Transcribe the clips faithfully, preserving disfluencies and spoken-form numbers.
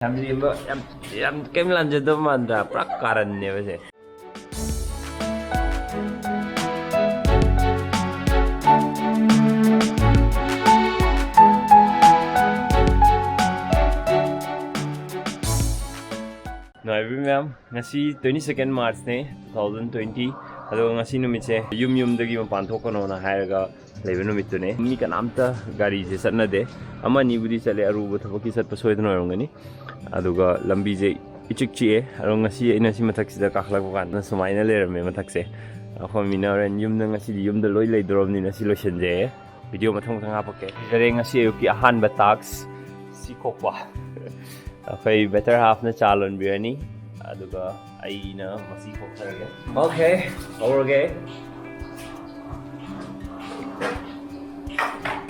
ꯌꯥꯝ ꯂꯦꯝꯕ, ꯌꯥꯝ, ꯌꯥꯝ ꯀꯩꯝ ꯂꯥꯟꯖꯗꯕ ꯃꯥꯟꯗ꯭ꯔꯥ? ꯄꯨꯔꯥ ꯀꯥꯔꯟꯅꯦꯕ ꯁꯦ꯫ ꯅꯨꯡꯉꯥꯏꯕꯤꯔꯤ ꯃꯌꯥꯝ, ꯉꯁꯤ twenty second March ꯅꯦ, two thousand twenty꯫ ꯑꯗꯨꯒ ꯉꯁꯤ ꯅꯨꯃꯤꯠꯁꯦ ꯌꯨꯝ ꯌꯨꯝꯗꯒꯤ ꯃꯄꯥꯟ ꯊꯣꯛꯀꯅꯣꯅ ꯍꯥꯏꯔꯒ ꯂꯩꯕ ꯅꯨꯃꯤꯠꯇꯨꯅꯦ꯫ ꯃꯤ ꯀꯅꯥꯝꯇ ꯒꯥꯔꯤꯁꯦ ꯆꯠꯅꯗꯦ, ꯑꯃ ꯑꯅꯤꯕꯨꯗꯤ ꯆꯠꯂꯦ, ꯑꯔꯨꯕ ꯊꯕꯛꯀꯤ ꯆꯠꯄ ꯁꯣꯏꯗꯅ ꯑꯣꯏꯔꯝꯒꯅꯤ꯫ ꯑꯗꯨꯒ ꯂꯝꯕꯤꯁꯦ ꯏꯆꯤꯛ ꯆꯤꯛꯑꯦ꯫ ꯑꯗꯣ ꯉꯁꯤ ꯑꯩꯅ ꯁꯤ ꯃꯊꯛꯁꯤꯗ ꯀꯥꯈꯠꯂꯛꯄ ꯀꯥꯟꯗ ꯁꯨꯃꯥꯏꯅ ꯂꯩꯔꯝꯃꯦ ꯃꯊꯛꯁꯦ꯫ ꯑꯩꯈꯣꯏ ꯃꯤꯅ ꯍꯣꯔꯦꯟ ꯌꯨꯝꯗ ꯉꯁꯤꯗꯤ ꯌꯨꯝꯗ ꯂꯣꯏ ꯂꯩꯗꯣꯔꯕꯅꯤꯅ ꯁꯤ ꯂꯣꯏꯁꯤꯟꯖꯩꯌꯦ꯫ ꯚꯤꯗꯤꯑꯣ ꯃꯊꯪ ꯃꯊꯪ ꯍꯥꯞꯄꯛꯀꯦ꯫ ꯁꯤꯗꯔꯦ ꯉꯁꯤ ꯑꯌꯨꯛꯀꯤ ꯑꯍꯥꯟꯕ ꯇꯥꯛꯁ ꯁꯤ ꯈꯣꯛꯄ꯫ ꯑꯩꯈꯣꯏ ꯕꯦꯇꯔ ꯍꯥꯐꯅ ꯆꯥ ꯂꯣꯟꯕꯤꯔꯅꯤ, ꯑꯗꯨꯒ ꯑꯩꯅ ꯃꯁꯤ ꯈꯣꯛꯆꯔꯒꯦ꯫ ꯑꯣꯀꯦ, ꯍꯧꯔꯒꯦ꯫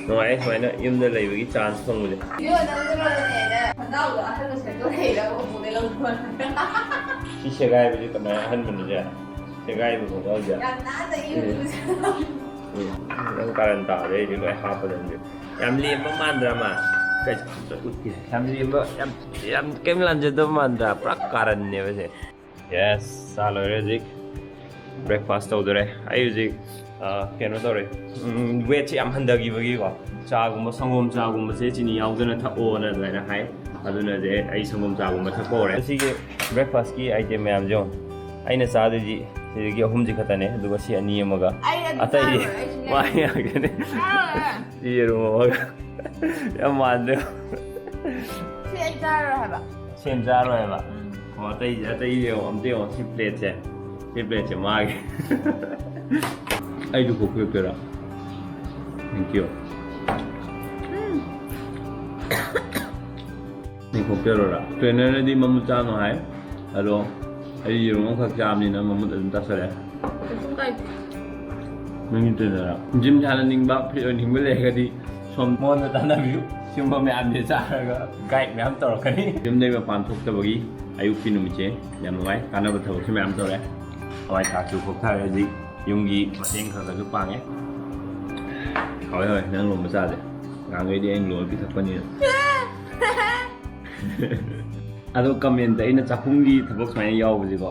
ꯅꯨꯡꯉꯥꯏ ꯁꯨꯃꯥꯏꯅ ꯌꯨꯝꯗ ꯂꯩꯕꯒꯤ ꯆꯥꯟꯁ ꯐꯪꯕꯁꯦ꯫ ꯏꯕꯦꯝꯃ, ꯅꯪ ꯀꯩꯅꯣꯗꯅꯦꯅ ꯈꯣꯡꯒ꯭ꯔꯥꯎꯗꯣ ꯑꯍꯟꯕ ꯁꯦꯠꯇꯣꯛ ꯂꯩꯔꯒ ꯑꯃꯨꯛ ꯂꯧꯊꯣꯛꯑꯒ꯫ ꯁꯤ ꯁꯦꯒꯥꯏꯕꯁꯦ ꯀꯃꯥꯏꯅ ꯑꯍꯟꯕꯅꯣꯁꯦ? ꯁꯦꯒꯥꯏꯕ ꯈꯣꯡꯒ꯭ꯔꯥꯎꯁꯦ꯫ ꯌꯥꯝ ꯅꯥꯟꯅ ꯏꯔꯨ ꯎꯝ꯫ ꯂꯨꯖꯔꯣ꯫ ꯎꯝ꯫ ꯅꯪ ꯀꯥꯔꯟ ꯇꯥꯔꯦ, ꯑꯩꯗꯤ ꯂꯣꯏ ꯍꯥꯞꯄꯗꯕꯅꯤ꯫ ꯌꯥꯝ ꯂꯦꯝꯕ ꯃꯥꯟꯗ꯭ꯔꯥ ꯃꯥ? ꯀꯩ-, ꯑꯝꯇ ꯎꯠꯀꯦ꯫ ꯌꯥꯝ ꯂꯦꯝꯕ, ꯌꯥꯝ, ꯌꯥꯝ ꯀꯩꯝ ꯂꯥꯟꯖꯗꯕ ꯃꯥꯟꯗ꯭ꯔꯥ? ꯄꯨꯔꯥ ꯀꯥꯔꯟꯅꯦꯕ ꯁꯦ꯫ ꯌꯦꯁ, ꯆꯥ ꯂꯣꯏꯔꯦ ꯍꯧꯖꯤꯛ꯫ ꯕ꯭ꯔꯦꯛꯐꯥꯁ ꯇꯧꯗꯣꯔꯦ꯫ ꯑꯩ ꯍꯧꯖꯤꯛ, ꯑ, ꯀꯩꯅꯣ ꯇꯧꯔꯦ꯫ ꯎꯝ, ꯋꯦꯠꯁꯦ ꯌꯥꯝ ꯍꯟꯊꯈꯤꯕꯒꯤꯀꯣ, ꯆꯥꯒꯨꯝꯕ, ꯁꯪꯒꯣꯝ ꯆꯥꯒꯨꯝꯕꯁꯦ ꯆꯤꯅꯤ ꯌꯥꯎꯗꯅ ꯊꯛꯑꯣꯅ ꯑꯗꯨꯃꯥꯏꯅ ꯍꯥꯏ꯫ ꯑꯗꯨꯅꯁꯦ ꯑꯩ ꯁꯪꯒꯣꯝ ꯆꯥꯒꯨꯝꯕ ꯊꯛꯄ ꯍꯧꯔꯦ꯫ ꯉꯁꯤꯒꯤ ꯕ꯭ꯔꯦꯛꯐꯥꯁꯀꯤ ꯑꯥꯏꯇꯦꯝ ꯃꯌꯥꯝꯁꯦ ꯌꯦꯡꯉꯣ꯫ ꯑꯩꯅ ꯆꯥꯗꯣꯏꯁꯤ ꯁꯤꯗꯒꯤ ꯑꯍꯨꯝꯁꯤ ꯈꯛꯇꯅꯦ, ꯑꯗꯨꯒ ꯁꯤ ꯑꯅꯤ ꯑꯃꯒ ꯑꯩ ꯑꯗꯨ ꯑꯇꯩꯗꯤ ꯆꯥꯔꯣꯏ, ꯑꯩ ꯁꯤꯗ ꯃꯥ ꯉꯥꯛꯇꯅꯦ꯫ ꯆꯥꯔꯣꯏ꯫ ꯌꯦꯔꯨꯝ ꯑꯃꯒ꯫ ꯌꯥꯝ ꯃꯥꯟꯗꯦ꯫ ꯁꯤ ꯑꯩ ꯆꯥꯔꯣꯏ ꯍꯥꯏꯕ꯫ ꯁꯦꯝ ꯆꯥꯔꯣꯏ ꯍꯥꯏꯕ꯫ ꯎꯝ꯫ ꯑꯣ, ꯑꯇꯩ, ꯑꯇꯩ ꯌꯦꯡꯉꯣ, ꯑꯝꯇ ꯌꯦꯡꯉꯣ꯫ ꯁꯤ ꯄ꯭ꯂꯦꯠꯁꯦ, ꯁꯤ ꯄ꯭ꯂꯦꯠꯁꯦ ꯃꯥꯒꯤ꯫ ꯑꯩꯁꯨ ꯈꯣꯛꯄꯤꯔꯛꯇꯣꯏꯔꯥ? Thank you꯫ ꯎꯝ꯫ ꯑꯩ ꯈꯣꯛꯄꯤꯔꯛꯑꯣꯔꯥ? ꯇ꯭ꯔꯦꯅꯔꯅꯗꯤ ꯃꯃꯨꯠ ꯆꯥꯅꯣ ꯍꯥꯏ, ꯑꯗꯣ ꯑꯩ ꯌꯦꯔꯨꯝ ꯑꯃꯈꯛ ꯆꯥꯕꯅꯤꯅ ꯃꯃꯨꯠ ꯑꯗꯨꯝ ꯆꯥꯁꯜꯂꯦ꯫ ꯀꯩꯁꯨꯝ ꯀꯥꯏꯗꯦ꯫ ꯅꯪꯒꯤ ꯇ꯭ꯔꯦꯅꯔ? ꯖꯤꯝ ꯁꯥꯟꯅꯅꯤꯡꯕ, ꯐꯤꯠ ꯑꯣꯏꯅꯤꯡꯕ ꯂꯩꯔꯒꯗꯤ ꯁꯣꯝ ꯃꯉꯣꯟꯗ ꯇꯥꯟꯅꯕꯤꯌꯨ꯫ ꯁꯤꯒꯨꯝꯕ ꯃꯌꯥꯝꯁꯦ ꯆꯥꯔꯒ ꯒꯥꯏꯗ ꯃꯌꯥꯝ ꯇꯧꯔꯛꯀꯅꯤ꯫ ꯌꯨꯝꯗꯩ ꯃꯄꯥꯟ ꯊꯣꯛꯇꯕꯒꯤ ꯑꯌꯨꯛꯀꯤ ꯅꯨꯃꯤꯠꯁꯦ ꯌꯥꯝ ꯅꯨꯡꯉꯥꯏ, ꯀꯥꯟꯅꯕ ꯊꯕꯛꯁꯨ ꯃꯌꯥꯝ ꯇꯧꯔꯦ꯫ ꯍꯋꯥꯏ ꯊ꯭ꯔꯥꯛꯁꯨ ꯈꯣꯛꯊꯔꯦ ꯍꯧꯖꯤꯛ, ꯌꯨꯝꯒꯤ ꯃꯇꯦꯡ ꯈꯔ ꯈꯔꯁꯨ ꯄꯥꯡꯉꯦ꯫ ꯍꯥꯎꯋꯦ ꯍꯥꯎꯋꯦ, ꯅꯪ ꯂꯣꯟꯕ ꯆꯥꯁꯦ꯫ ꯅꯍꯥꯟꯈꯩꯗꯤ ꯑꯩꯅ ꯂꯣꯟꯕ ꯄꯤꯊꯛꯄꯅꯤꯅ꯫ ꯑꯗꯣ ꯀꯃꯦꯟꯇ ꯑꯩꯅ ꯆꯥꯛꯈꯨꯝꯒꯤ ꯊꯕꯛ ꯁꯨꯃꯥꯏꯅ ꯌꯥꯎꯕꯁꯦꯀꯣ,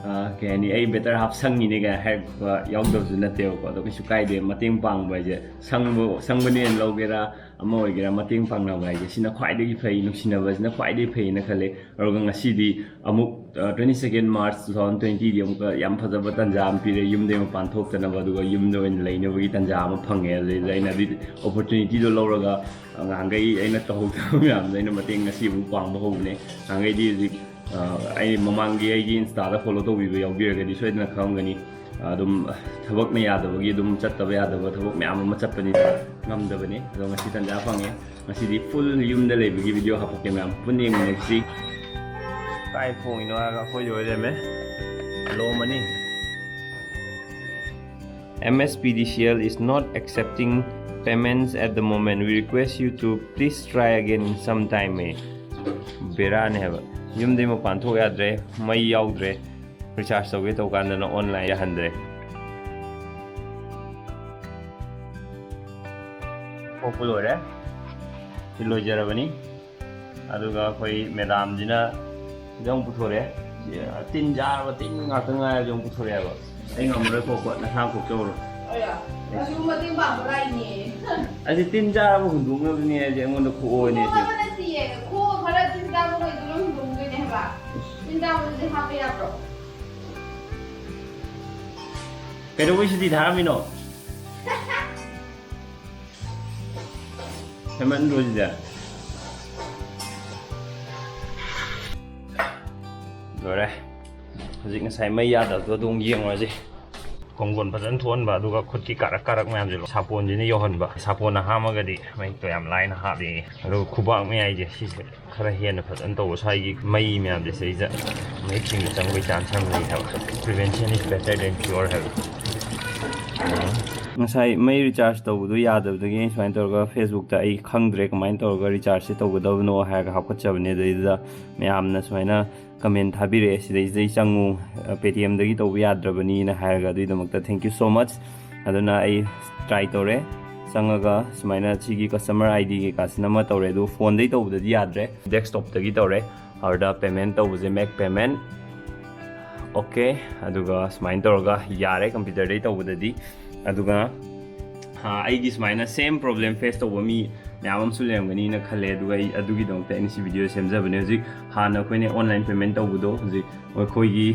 ꯑ, ꯀꯩ ꯍꯥꯏꯅꯤ, ꯑꯩ ꯕꯦꯇꯔ ꯍꯥꯐ ꯁꯪꯉꯤꯅꯦ ꯀꯥꯏꯅ ꯍꯥꯏꯔꯛꯄ ꯌꯥꯎꯗꯕꯁꯨ ꯅꯠꯇꯦꯕꯀꯣ꯫ ꯑꯗꯣ ꯀꯩꯁꯨ ꯀꯥꯏꯗꯦ, ꯃꯇꯦꯡ ꯄꯥꯡꯕ ꯍꯥꯏꯁꯦ ꯁꯪꯕ, ꯁꯪꯕꯅꯦꯅ ꯂꯧꯒꯦꯔꯥ, ꯑꯃ ꯑꯣꯏꯒꯦꯔꯥ, ꯃꯇꯦꯡ ꯄꯥꯡꯅꯕ ꯍꯥꯏꯁꯦ ꯁꯤꯅ ꯈ꯭ꯋꯥꯏꯗꯒꯤ ꯐꯩ, ꯅꯨꯡꯁꯤꯅꯕꯁꯤꯅ ꯈ꯭ꯋꯥꯏꯗꯒꯤ ꯐꯩꯅ ꯈꯜꯂꯦ꯫ ꯑꯗꯨꯒ ꯉꯁꯤꯗꯤ ꯑꯃꯨꯛ, ꯑ, twenty second March two thousand twenty ꯗꯤ ꯑꯃꯨꯛꯀ ꯌꯥꯝ ꯐꯖꯕ ꯇꯥꯟꯖꯥ ꯑꯃ ꯄꯤꯔꯦ, ꯌꯨꯝꯗꯒꯤ ꯃꯄꯥꯟ ꯊꯣꯛꯇꯅꯕ, ꯑꯗꯨꯒ ꯌꯨꯝꯗ ꯑꯣꯏꯅ ꯂꯩꯅꯕꯒꯤ ꯇꯥꯟꯖꯥ ꯑꯃ ꯐꯪꯉꯦ꯫ ꯑꯗꯨꯗꯩꯗ ꯑꯩꯅ ꯑꯗꯨꯒꯤ ꯑꯣꯄꯣꯔꯆꯨꯅꯤꯇꯤꯗꯣ ꯂꯧꯔꯒ, ꯑ, ꯉꯍꯥꯟꯈꯩ ꯑꯩꯅ ꯇꯧꯍꯧꯗꯕ ꯃꯌꯥꯝꯗꯣ ꯑꯩꯅ ꯃꯇꯦꯡ ꯉꯁꯤ ꯑꯃꯨꯛ ꯄꯥꯡꯕ ꯍꯧꯕꯅꯦ꯫ ꯉꯍꯥꯟꯈꯩꯗꯤ ꯍꯧꯖꯤꯛ, ꯑ, ꯑꯩ ꯃꯃꯥꯡꯒꯤ ꯑꯩꯒꯤ Insta ꯗ ꯐꯣꯂꯣ ꯇꯧꯕꯤꯕ ꯌꯥꯎꯕꯤꯔꯒꯗꯤ ꯁꯣꯏꯗꯅ ꯈꯪꯉꯝꯒꯅꯤ꯫ ꯑꯗꯨꯝ ꯊꯕꯛꯅ ꯌꯥꯗꯕꯒꯤ ꯑꯗꯨꯝ ꯆꯠꯇꯕ ꯌꯥꯗꯕ ꯊꯕꯛ ꯃꯌꯥꯝ ꯑꯃ ꯆꯠꯄꯅꯤꯅ ꯉꯝꯗꯕꯅꯤ꯫ ꯑꯗꯣ ꯉꯁꯤ ꯇꯟꯖꯥ ꯐꯪꯉꯦ꯫ ꯉꯁꯤꯗꯤ ꯐꯨꯜ ꯌꯨꯝꯗ ꯂꯩꯕꯒꯤ ꯚꯤꯗꯤꯑꯣ ꯍꯥꯄꯛꯀꯦ ꯃꯌꯥꯝ, ꯄꯨꯟꯅ ꯌꯦꯡꯃꯤꯟꯅꯁꯤ꯫ ꯀꯥꯏ ꯐꯣꯡꯉꯤꯅꯣ ꯍꯥꯏꯔꯒ ꯑꯩꯈꯣꯏꯗ ꯑꯣꯏ ꯂꯩꯔꯝꯃꯦ꯫ ꯂꯣ money. M S P D C L is not accepting payments at the moment. We request you to please try again in some time. ꯑꯦ, ꯕꯦꯔꯥꯅꯦ ꯍꯥꯏꯕ꯫ ꯌꯨꯝꯗꯩ ꯃꯄꯥꯟ ꯊꯣꯛ ꯌꯥꯗ꯭ꯔꯦ, ꯃꯩ ꯌꯥꯎꯗ꯭ꯔꯦ꯫ ꯔꯤꯆꯥꯔꯖ ꯇꯧꯒꯦ ꯇꯧ ꯀꯥꯟꯗꯅ ꯑꯣꯟꯂꯥꯏꯟ ꯌꯥꯍꯟꯗ꯭ꯔꯦ꯫ ꯄꯣꯛꯄ ꯂꯣꯏꯔꯦ꯫ ꯁꯤ ꯂꯣꯏꯖꯔꯕꯅꯤ꯫ ꯑꯗꯨꯒ ꯑꯩꯈꯣꯏ ꯃꯦꯗꯥꯝꯁꯤꯅ ꯁꯤꯗ ꯑꯃꯨꯛ ꯄꯨꯊꯣꯔꯛꯑꯦ꯫ ꯁꯤ ꯇꯤꯟ ꯆꯥꯔꯕ ꯇꯤꯟ ꯉꯥꯛꯇ ꯉꯥꯏꯔꯁꯨ ꯑꯃꯨꯛ ꯄꯨꯊꯣꯔꯛꯑꯦꯕ꯫ ꯑꯩ ꯉꯝꯃꯔꯣꯏ, ꯈꯣꯛꯄ, ꯅꯁꯥ ꯈꯣꯛꯆꯧꯔꯣ꯫ ꯑꯌꯥ, ꯑꯁꯤꯒꯨꯝꯕ ꯃꯇꯦꯡ ꯄꯥꯡꯕ ꯂꯥꯛꯏꯅꯦ꯫ ꯑꯁꯤ ꯇꯤꯟ ꯆꯥꯔꯕ ꯍꯨꯟꯗꯣꯛꯅꯕꯅꯦ ꯍꯥꯏꯁꯦ, ꯑꯩꯉꯣꯟꯗ ꯈꯣꯛꯑꯣꯅꯦ ꯁꯤ꯫ ꯈꯣꯛꯑꯕ ꯅꯠꯇꯤꯌꯦ, ꯈꯣꯛꯑ ꯈꯔ ꯇꯤꯟ ꯆꯥꯕ ꯃꯈꯩꯗꯣ ꯂꯣꯏ ꯍꯨꯟꯗꯣꯛꯇꯣꯏꯅꯦ ꯍꯥꯏꯕ꯫ ꯇꯤꯟ ꯆꯥꯕꯗꯨꯗꯤ ꯍꯥꯞꯄ ꯌꯥꯕ꯭ꯔꯣ? ꯀꯩꯗꯧꯕꯩ ꯁꯨꯇꯤ ꯊꯥꯔꯝꯃꯤꯅꯣ? ꯍꯦꯃꯟꯗ꯭ꯔꯣ ꯁꯤꯗꯤ? ꯂꯣꯏꯔꯦ꯫ ꯍꯧꯖꯤꯛ ꯉꯁꯥꯏ ꯃꯩ ꯌꯥꯗꯕꯗꯣ ꯑꯗꯨꯝ ꯌꯦꯡꯉꯨꯔꯁꯤ꯫ ꯀꯣꯡꯒꯣꯟ ꯐꯖꯅ ꯊꯣꯛꯍꯟꯕ, ꯑꯗꯨꯒ ꯈꯨꯠꯀꯤ ꯀꯥꯔꯛ ꯀꯥꯔꯛ ꯃꯌꯥꯝꯁꯦ ꯁꯥꯄꯣꯟꯁꯤꯅ ꯌꯧꯍꯟꯕ꯫ ꯁꯥꯄꯣꯟꯅ ꯍꯥꯝꯃꯒꯗꯤ ꯃꯩꯇꯣ ꯌꯥꯝ ꯂꯥꯏꯅ ꯍꯥꯞꯄꯦ꯫ ꯑꯗꯨꯒ ꯈꯨꯕꯥꯛ ꯃꯌꯥꯏꯁꯦ ꯁꯤꯁꯦ ꯈꯔ ꯍꯦꯟꯅ ꯐꯖꯅ ꯇꯧꯕ, ꯁ꯭ꯋꯥꯏꯒꯤ ꯃꯩ ꯃꯌꯥꯝꯁꯦ ꯁꯤꯗꯩꯗ ꯃꯍꯤꯛꯁꯤꯡꯗ ꯆꯪꯕꯒꯤ ꯆꯥꯟꯁ ꯌꯥꯝ ꯂꯩ ꯍꯥꯏꯕ꯫ Prevention is better than cure ꯍꯥꯏꯕ꯫ ꯉꯁꯥꯏ ꯃꯩ ꯔꯤꯆꯥꯔꯖ ꯇꯧꯕꯗꯣ ꯌꯥꯗꯕꯗꯒꯤ ꯑꯩ ꯁꯨꯃꯥꯏꯅ ꯇꯧꯔꯒ Facebook ꯇ ꯑꯩ ꯈꯪꯗ꯭ꯔꯦ ꯀꯃꯥꯏꯅ ꯇꯧꯔꯒ ꯔꯤꯆꯥꯔꯖꯁꯦ ꯇꯧꯒꯗꯕꯅꯣ ꯍꯥꯏꯔꯒ ꯍꯥꯞꯀꯠꯆꯕꯅꯦ꯫ ꯑꯗꯩꯗꯨꯗ ꯃꯌꯥꯝꯅ ꯁꯨꯃꯥꯏꯅ ꯀꯃꯦꯟ ꯊꯥꯕꯤꯔꯛꯑꯦ, "ꯁꯤꯗꯩꯁꯤꯗꯩ ꯆꯪꯉꯨ, Paytm ꯗꯒꯤ ꯇꯧꯕ ꯌꯥꯗ꯭ꯔꯕꯅꯤꯅ" ꯍꯥꯏꯔꯒ꯫ ꯑꯗꯨꯒꯤꯗꯃꯛꯇ thank you so much꯫ ꯑꯗꯨꯅ ꯑꯩ ꯇ꯭ꯔꯥꯏ ꯇꯧꯔꯦ꯫ ꯆꯪꯉꯒ ꯁꯨꯃꯥꯏꯅ ꯁꯤꯒꯤ customer ID ꯀꯩꯀꯥꯁꯤꯅ ꯑꯃ ꯇꯧꯔꯦ, ꯑꯗꯨ ꯐꯣꯟꯗꯒꯤ ꯇꯧꯕꯗꯗꯤ ꯌꯥꯗ꯭ꯔꯦ, desktopꯇꯒꯤ ꯇꯧꯔꯦ꯫ ꯑꯗꯨꯗ payment ꯇꯧꯕꯁꯦ, make payment, okay꯫ ꯑꯗꯨꯒ ꯁꯨꯃꯥꯏꯅ ꯇꯧꯔꯒ ꯌꯥꯔꯦ computerꯗꯒꯤ ꯇꯧꯕꯗꯗꯤ꯫ ꯑꯗꯨꯒ ꯑꯩꯒꯤ ꯁꯨꯃꯥꯏꯅ same problem face ꯇꯧꯕ ꯃꯤ ꯃꯌꯥꯝ ꯑꯃꯁꯨ ꯂꯩꯔꯝꯒꯅꯤꯅ ꯈꯜꯂꯦ꯫ ꯑꯗꯨꯒ ꯑꯩ ꯑꯗꯨꯒꯤꯗꯃꯛꯇ ꯑꯩꯅ ꯁꯤ video ꯁꯦꯝꯖꯕꯅꯦ꯫ ꯍꯧꯖꯤꯛ ꯍꯥꯟꯅ ꯑꯩꯈꯣꯏꯅ online payment ꯇꯧꯕꯗꯣ ꯍꯧꯖꯤꯛ ꯑꯩꯈꯣꯏꯒꯤ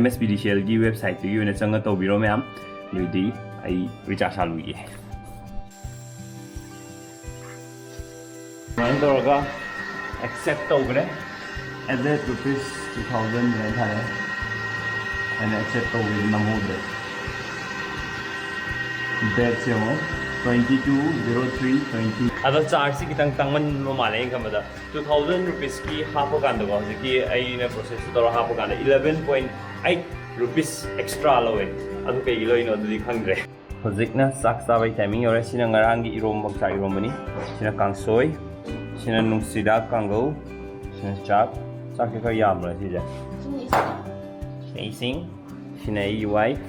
MSPDCLꯒꯤ websiteꯇꯒꯤ ꯑꯣꯏꯅ ꯆꯪꯉ ꯇꯧꯕꯤꯔꯣ ꯃꯌꯥꯝ꯫ ꯑꯗꯨꯗꯤ ꯑꯩ recharge ꯍꯥꯜꯂꯨꯒꯦ꯫ ꯁꯨꯃꯥꯏꯅ ꯇꯧꯔꯒ accept ꯇꯧꯈ꯭ꯔꯦ꯫ Added rupees two thousand ꯑꯗꯨꯃꯥꯏꯅ ꯊꯥꯔꯛꯑꯦ꯫ ꯑꯩꯅ accept ꯇꯧꯕꯗꯤ ꯅꯝꯍꯧꯗ꯭ꯔꯦ꯫ Dateꯁꯦ ꯌꯦꯡꯉꯣ, twenty two zero three twenty꯫ ꯑꯗꯣ chargeꯁꯤ ꯈꯤꯇꯪ ꯇꯥꯡꯃꯟꯕ ꯃꯥꯜꯂꯦ ꯑꯩꯅ ꯈꯟꯕꯗ꯫ Two thousand rupeesꯀꯤ ꯍꯥꯞꯄ ꯀꯥꯟꯗꯀꯣ, ꯍꯧꯖꯤꯛꯀꯤ ꯑꯩꯅ process ꯇꯧꯔ ꯍꯥꯞꯄ ꯀꯥꯟꯗ eleven point eight rupees extra ꯂꯧꯋꯦ꯫ ꯑꯗꯨ ꯀꯩꯒꯤ ꯂꯧꯔꯤꯅꯣ ꯑꯗꯨꯗꯤ ꯈꯪꯗ꯭ꯔꯦ꯫ ꯍꯧꯖꯤꯛꯅ ꯆꯥꯛ ꯆꯥꯕꯒꯤ timing ꯌꯧꯔꯦ꯫ ꯁꯤꯅ ꯉꯔꯥꯡꯒꯤ ꯏꯔꯣꯝꯕ, ꯆꯥꯛ ꯏꯔꯣꯝꯕꯅꯤ꯫ ꯁꯤꯅ ꯀꯥꯡꯁꯣꯏ꯫ ꯁꯤꯅ ꯅꯨꯡꯁꯤꯗꯥꯛ ꯀꯥꯡꯒꯧ꯫ ꯁꯤꯅ ꯆꯥꯛ꯫ ꯆꯥꯛꯁꯦ ꯈꯔ ꯌꯥꯝꯕ꯭ꯔꯥ ꯁꯤꯁꯦ? ꯁꯤꯅ ꯏꯁꯤꯡ꯫ ꯁꯤꯅ ꯑꯩꯒꯤ wife꯫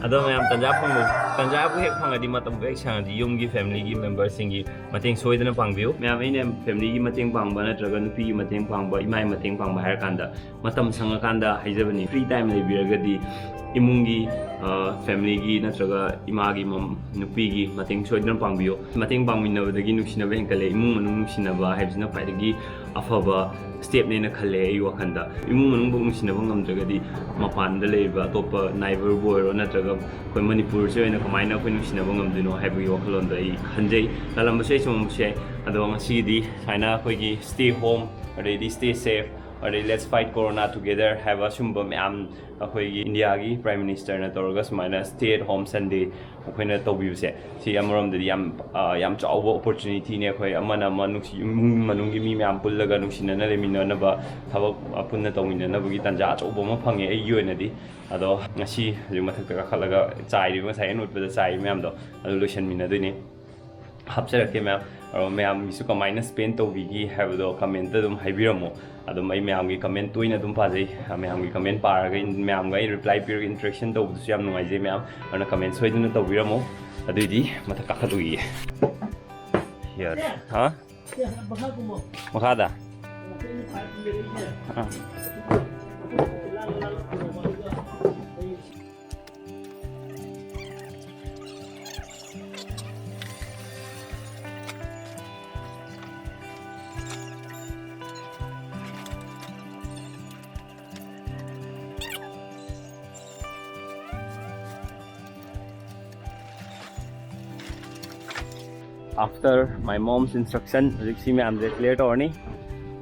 ꯑꯗꯣ ꯃꯌꯥꯝ, ꯇꯟꯖꯥ ꯐꯪꯕ, ꯇꯟꯖꯥꯕꯨ ꯍꯦꯛ ꯐꯪꯉꯗꯤ, ꯃꯇꯝꯕꯨ ꯍꯦꯛ ꯁꯪꯉꯗꯤ, ꯌꯨꯝꯒꯤ familyꯒꯤ memberꯁꯤꯡꯒꯤ ꯃꯇꯦꯡ ꯁꯣꯏꯗꯅ ꯄꯥꯡꯕꯤꯌꯨ꯫ ꯃꯌꯥꯝ, ꯑꯩꯅ familyꯒꯤ ꯃꯇꯦꯡ ꯄꯥꯡꯕ ꯅꯠꯇ꯭ꯔꯒ ꯅꯨꯄꯤꯒꯤ ꯃꯇꯦꯡ ꯄꯥꯡꯕ, ꯏꯃꯥꯒꯤ ꯃꯇꯦꯡ ꯄꯥꯡꯕ ꯍꯥꯏꯔ ꯀꯥꯟꯗ, ꯃꯇꯝ ꯁꯪꯉꯀꯥꯟꯗ ꯍꯥꯏꯖꯕꯅꯤ, free time ꯂꯩꯕꯤꯔꯒꯗꯤ ꯏꯃꯨꯡꯒꯤ, familyꯒꯤ ꯅꯠꯇ꯭ꯔꯒ ꯏꯃꯥꯒꯤ, ꯅꯨꯄꯤꯒꯤ ꯃꯇꯦꯡ ꯁꯣꯏꯗꯅ ꯄꯥꯡꯕꯤꯌꯨ꯫ ꯃꯇꯦꯡ ꯄꯥꯡꯃꯤꯟꯅꯕꯗꯒꯤ ꯅꯨꯡꯁꯤꯅꯕ ꯍꯦꯟꯒꯠꯂꯦ꯫ ꯏꯃꯨꯡ ꯃꯅꯨꯡ ꯅꯨꯡꯁꯤꯅꯕ ꯍꯥꯏꯕꯁꯤꯅ ꯈ꯭ꯋꯥꯏꯗꯒꯤ ꯑꯐꯕ stepꯅꯦꯅ ꯈꯜꯂꯦ ꯑꯩꯒꯤ ꯋꯥꯈꯜꯗ꯫ ꯏꯃꯨꯡ ꯃꯅꯨꯡꯕꯨ ꯅꯨꯡꯁꯤꯅꯕ ꯉꯝꯗ꯭ꯔꯒꯗꯤ ꯃꯄꯥꯟꯗ ꯂꯩꯔꯤꯕ ꯑꯇꯣꯞꯄ neighbourꯕꯨ ꯑꯣꯏꯔꯣ ꯅꯠꯇ꯭ꯔꯒ ꯑꯩꯈꯣꯏ ꯃꯅꯤꯄꯨꯔꯁꯦ ꯑꯣꯏꯅ ꯀꯃꯥꯏꯅ ꯑꯩꯈꯣꯏ ꯅꯨꯡꯁꯤꯅꯕ ꯉꯝꯗꯣꯏꯅꯣ ꯍꯥꯏꯕꯒꯤ ꯋꯥꯈꯜꯂꯣꯟꯗꯣ ꯑꯩ ꯈꯟꯖꯩ꯫ ꯂꯥꯜꯂꯝꯕꯁꯨ ꯌꯥꯏ, ꯆꯨꯝꯃꯝꯕꯁꯨ ꯌꯥꯏ꯫ ꯑꯗꯣ ꯉꯁꯤꯒꯤꯗꯤ ꯁꯨꯃꯥꯏꯅ ꯑꯩꯈꯣꯏꯒꯤ stay home, ꯑꯗꯩꯗꯤ stay safe, ꯑꯗꯩ let's fight corona together ꯍꯥꯏꯕ ꯁꯨꯝꯕ ꯃꯌꯥꯝ ꯑꯩꯈꯣꯏꯒꯤ ꯏꯟꯗꯤꯌꯥꯒꯤ Prime Ministerꯅ ꯇꯧꯔꯒ ꯁꯨꯃꯥꯏꯅ stay at home Sunday ꯑꯩꯈꯣꯏꯅ ꯇꯧꯕꯤꯕꯁꯦ, ꯁꯤ ꯑꯃꯔꯣꯝꯗꯗꯤ ꯌꯥꯝ, ꯌꯥꯝ ꯆꯥꯎꯕ opportunityꯅꯦ꯫ ꯑꯩꯈꯣꯏ ꯑꯃꯅ ꯑꯃ ꯅꯨꯡꯁꯤ, ꯏꯃꯨꯡ ꯃꯅꯨꯡꯒꯤ ꯃꯤ ꯃꯌꯥꯝ ꯄꯨꯜꯂꯒ ꯅꯨꯡꯁꯤꯅꯅ ꯂꯩꯃꯤꯟꯅꯅꯕ, ꯊꯕꯛ ꯄꯨꯟꯅ ꯇꯧꯃꯤꯟꯅꯅꯕꯒꯤ ꯇꯥꯟꯖꯥ ꯑꯆꯧꯕ ꯑꯃ ꯐꯪꯉꯦ ꯑꯩꯒꯤ ꯑꯣꯏꯅꯗꯤ꯫ ꯑꯗꯣ ꯉꯁꯤ ꯍꯧꯖꯤꯛ ꯃꯊꯛꯇ ꯀꯥꯈꯠꯂꯒ ꯆꯥꯏꯔꯤꯕ, ꯉꯁꯥꯏ ꯑꯩꯅ ꯎꯠꯄꯗ ꯆꯥꯏꯔꯤꯕ ꯃꯌꯥꯝꯗꯣ, ꯑꯗꯨ ꯂꯣꯏꯁꯤꯟꯃꯤꯟꯅꯗꯣꯏꯅꯦ꯫ ꯍꯥꯞꯆꯔꯛꯀꯦ ꯃꯌꯥꯝ꯫ ꯑꯗꯣ ꯃꯌꯥꯝꯒꯤꯁꯨ ꯀꯃꯥꯏꯅ ꯁ꯭ꯄꯦꯟ ꯇꯧꯕꯤꯒꯦ ꯍꯥꯏꯕꯗꯣ ꯀꯃꯦꯟꯇ ꯑꯗꯨꯝ ꯍꯥꯏꯕꯤꯔꯝꯃꯣ꯫ ꯑꯗꯨꯝ ꯑꯩ ꯃꯌꯥꯝꯒꯤ ꯀꯃꯦꯟ ꯇꯣꯏꯅ ꯑꯗꯨꯝ ꯄꯥꯖꯩ꯫ ꯃꯌꯥꯝꯒꯤ ꯀꯃꯦꯟ ꯄꯥꯔꯒ ꯃꯌꯥꯝꯒ ꯑꯩ ꯔꯤꯄ꯭ꯂꯥꯏ ꯄꯤꯔꯒ ꯏꯟꯇꯔꯦꯛꯁꯟ ꯇꯧꯕꯗꯨꯁꯨ ꯌꯥꯝ ꯅꯨꯡꯉꯥꯏꯖꯩ ꯃꯌꯥꯝ꯫ ꯑꯗꯨꯅ ꯀꯃꯦꯟ ꯁꯣꯏꯗꯅ ꯇꯧꯕꯤꯔꯝꯃꯣ꯫ ꯑꯗꯨꯏꯗꯤ ꯃꯊꯛ ꯀꯥꯈꯠꯂꯨꯈꯤꯒꯦ꯫ ꯌꯥꯔꯦ꯫ ꯍꯥ? ꯃꯈꯥꯗ? ꯑꯥ꯫ After my mom's instruction, ꯍꯧꯖꯤꯛ ꯁꯤ ꯃꯌꯥꯝꯁꯦ ꯀ꯭ꯂꯤꯌꯔ ꯇꯧꯔꯅꯤ꯫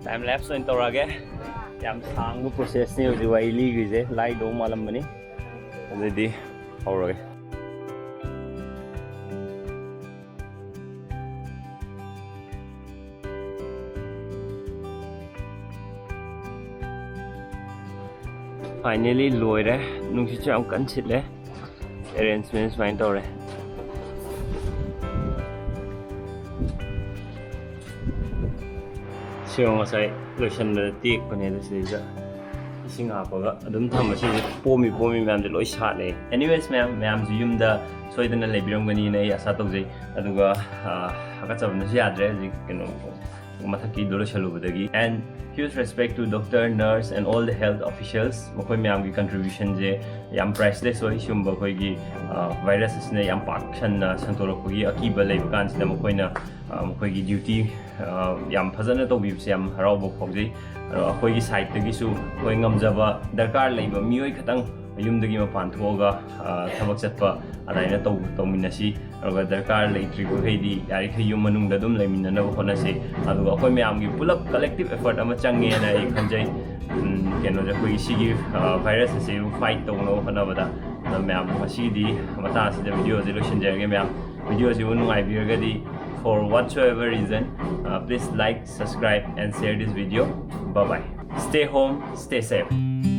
ꯇꯥꯏꯝ ꯂꯦꯞꯁ ꯑꯣꯏꯅ ꯇꯧꯔꯛꯑꯒꯦ꯫ ꯌꯥꯝ ꯁꯥꯡꯕ ꯄ꯭ꯔꯣꯁꯦꯁꯅꯤ ꯍꯧꯖꯤꯛ ꯋꯥꯔꯤ ꯂꯤꯈ꯭ꯔꯤꯁꯦ, ꯂꯥꯏꯗꯧ ꯃꯥꯜꯂꯝꯕꯅꯤ꯫ ꯑꯗꯨꯗꯤ ꯍꯧꯔꯒꯦ꯫ ꯐꯥꯏꯅꯦꯂꯤ ꯂꯣꯏꯔꯦ꯫ ꯅꯨꯡꯁꯤꯠꯁꯨ ꯌꯥꯝ ꯀꯟꯅ ꯁꯤꯠꯂꯦ꯫ ꯑꯦꯔꯦꯟꯖꯃꯦꯟ ꯁꯨꯃꯥꯏꯅ ꯇꯧꯔꯦ꯫ ꯁꯤꯒ ꯉꯁꯥꯏ ꯂꯣꯏꯁꯟꯕꯗ ꯇꯦꯛꯄꯅꯦ, ꯑꯗꯨ ꯁꯤꯗꯩꯗ ꯏꯁꯤꯡ ꯍꯥꯞꯄꯒ ꯑꯗꯨꯝ ꯊꯝꯕ꯫ ꯁꯤꯁꯦ ꯄꯣꯝꯃꯤ ꯄꯣꯝꯃꯤ ꯃꯌꯥꯝꯁꯦ ꯂꯣꯏ ꯁꯥꯠꯂꯦ꯫ Anyways ꯃꯌꯥꯝ, ꯃꯌꯥꯝꯁꯨ ꯌꯨꯝꯗ ꯁꯣꯏꯗꯅ ꯂꯩꯕꯤꯔꯝꯒꯅꯤꯅ ꯑꯩ ꯑꯁꯥ ꯇꯧꯖꯩ꯫ ꯑꯗꯨꯒ, ꯑ, ꯍꯥꯀꯠꯆꯕꯅꯁꯨ ꯌꯥꯗ꯭ꯔꯦ ꯍꯧꯖꯤꯛ, ꯀꯩꯅꯣ, ꯃꯊꯛꯀꯤꯗꯣ ꯂꯣꯏꯁꯜꯂꯨꯕꯗꯒꯤ꯫ And huge respect to doctor, nurse and all the health officials. ꯃꯈꯣꯏ ꯃꯌꯥꯝꯒꯤ ꯀꯟꯇ꯭ꯔꯤꯕ꯭ꯌꯨꯁꯟꯁꯦ ꯌꯥꯝ ꯄ꯭ꯔꯥꯏꯁꯂꯦꯁ ꯑꯣꯏ꯫ ꯁꯤꯒꯨꯝꯕ ꯑꯩꯈꯣꯏꯒꯤ, ꯑ, ꯚꯥꯏꯔꯁ ꯑꯁꯤꯅ ꯌꯥꯝ ꯄꯥꯛ ꯁꯟꯅ ꯁꯟꯗꯣꯔꯛꯄꯒꯤ ꯑꯀꯤꯕ ꯂꯩꯕ ꯀꯥꯟꯁꯤꯗ ꯃꯈꯣꯏꯅ, ꯑ, ꯃꯈꯣꯏꯒꯤ ꯗ꯭ꯌꯨꯇꯤ, ꯑ, ꯌꯥꯝ ꯐꯖꯅ ꯇꯧꯕꯤꯕꯁꯦ ꯌꯥꯝ ꯍꯔꯥꯎꯕ ꯐꯥꯎꯖꯩ꯫ ꯑꯗꯣ ꯑꯩꯈꯣꯏꯒꯤ ꯁꯥꯏꯠꯇꯒꯤꯁꯨ ꯑꯩꯈꯣꯏ ꯉꯝꯖꯕ ꯗꯔꯀꯥꯔ ꯂꯩꯕ ꯃꯤꯑꯣꯏ ꯈꯇꯪ ꯌꯨꯝꯗꯒꯤ ꯃꯄꯥꯟ ꯊꯣꯛꯑꯒ, ꯑ, ꯊꯕꯛ ꯆꯠꯄ ꯑꯗꯨꯃꯥꯏꯅ ꯇꯧ-, ꯇꯧꯃꯤꯟꯅꯁꯤ꯫ ꯑꯗꯨꯒ ꯗꯔꯀꯥꯔ ꯂꯩꯇ꯭ꯔꯤꯕꯈꯩꯗꯤ ꯌꯥꯔꯤꯈꯩ ꯌꯨꯝ ꯃꯅꯨꯡꯗ ꯑꯗꯨꯝ ꯂꯩꯃꯤꯟꯅꯅꯕ ꯍꯣꯠꯅꯁꯤ꯫ ꯑꯗꯨꯒ ꯑꯩꯈꯣꯏ ꯃꯌꯥꯝꯒꯤ ꯄꯨꯂꯞ ꯀꯂꯦꯛꯇꯤꯞ ꯑꯦꯐꯔꯠ ꯑꯃ ꯆꯪꯉꯦꯅ ꯑꯩ ꯈꯟꯖꯩ꯫ ꯎꯝ, ꯀꯩꯅꯣꯁꯦ, ꯑꯩꯈꯣꯏꯒꯤ ꯁꯤꯒꯤ, ꯑ, ꯚꯥꯏꯔꯁ ꯑꯁꯤꯕꯨ ꯐꯥꯏꯠ ꯇꯧꯅꯕ ꯍꯣꯠꯅꯕꯗ꯫ ꯑꯗꯣ ꯃꯌꯥꯝ ꯉꯁꯤꯒꯤꯗꯤ ꯃꯇꯥꯡ ꯑꯁꯤꯗ ꯚꯤꯗꯤꯑꯣꯁꯦ ꯂꯣꯏꯁꯤꯟꯖꯔꯒꯦ ꯃꯌꯥꯝ꯫ ꯚꯤꯗꯤꯑꯣꯁꯤꯕꯨ ꯅꯨꯡꯉꯥꯏꯕꯤꯔꯒꯗꯤ, for whatsoever reason, uh, please like, subscribe and share this video. Bye bye. Stay home, stay safe.